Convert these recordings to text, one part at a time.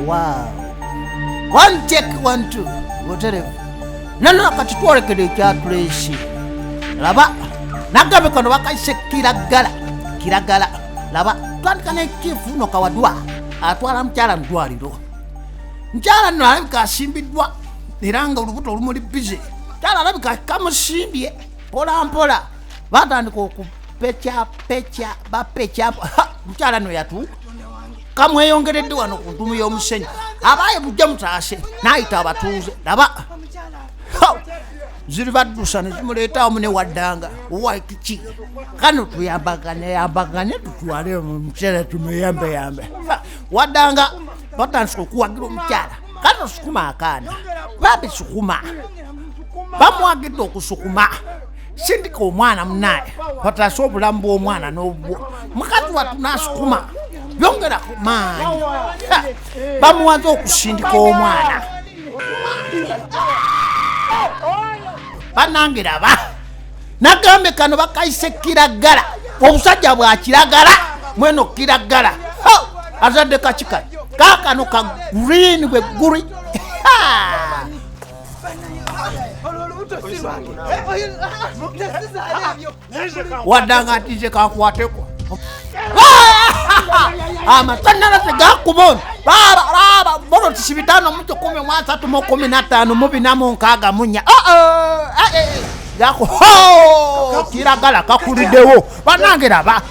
Wow, one check, one two, buterevu. Nano kati twolekera ekyatuleesi. Laba nagabe kano bakayise kiragala, kiragala. Laba tutandika nekifu no kawadwa atwala mukyala mudwaliro. Mukyala nno alabika asimbiddwa era nga olubuto olumuli bize. Mukyala alabika kamusimbye mpola mpola, batandika okupecapeca, bapeca. Mukyala nno yatuuka kamweyongeredde wano ku ntumu y'omusenyu, abaaye mujje mutaase, n'ayita abatuuze. Laba ziri baddusa ne zimuleetaamu ne waddanga owakiki kano tuyambagane yambagane tutwale omukyala tumuyambeyambe. Waddanga batandika okuwagira omukyala, kano sukuma akaana babisukuma, bamuwagidde okusukuma, sindika omwana munaye bataase obulamu bw'omwana n'obwo. Mukazi wattu n'asukuma byongera ku maanyi, bamuwaze okusindika omwana. Banange laba nagambe kano bakayise kiragala, obusajja bwa kiragala mweno kiragala azadde kakikali kakano ka green bwe guri. Waddanga nti nze kankwateko amasanyalaze gakuba ono. Baaba bono tisi 5 mu 13 mu 15 mu 4 mu 64 mu 64. Kiragala kakuliddewo. Banange laba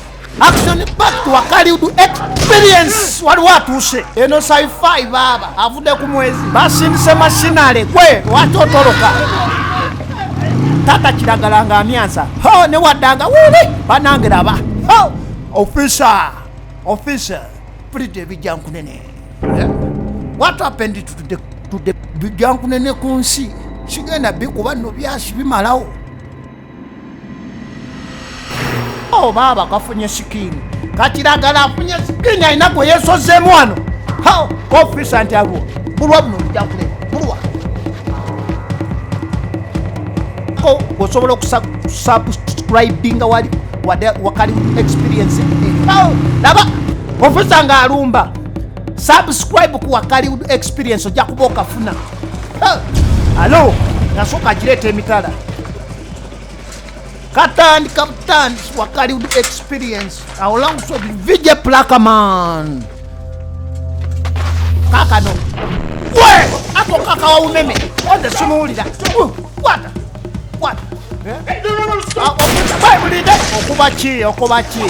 action packed Wakaliwud Experience. Waliwo atuuse eno sci-fi, baaba avudde ku mwezi, basindise masinale. Gwe lwaki otoloka? Tata kiragala nga amyansa ho ne waddanga wuli. Banange laba ho officer, officer pulidde ebijjankunene. What happened to the bijjankunene ku nsi? Sigenda bikuba nno byasi bimalawo. Oh, baaba kafunye skin, kakiragala afunye skin, alina gwe yesozeemu wano. Ofisa nti alwo bulwa buno bijjankunene bulwa ko osobola okusubscribinga wali wadde Wakali Experience. Laba ofisa ng'alumba. Subscribe ku Wakali Experience, ojja kuba okafuna. Alo nasooka agireeta emitala katandika butandisi. Wakali Experience alongside VJ Plakaman. Kakano we ako kakawa umeme onze simuwulira. Kwata kwata mulinde. Okuba ki? Okuba ki?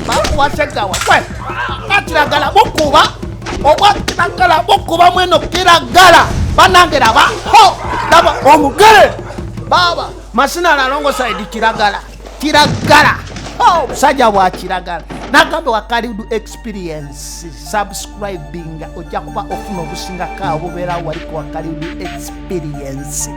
Bakuwa segawa gwe kakiragala bukuba obwa kiragala bukuba mweno kiragala. Banange laba ho laba omugere baba masinala alongside kiragala, kiragala obusajja bwa kiragala. Nagambe Wakaliwud Experience, subscribing, ojja kuba ofuna obusingako awo bubeera wali ku Wakaliwud Experience.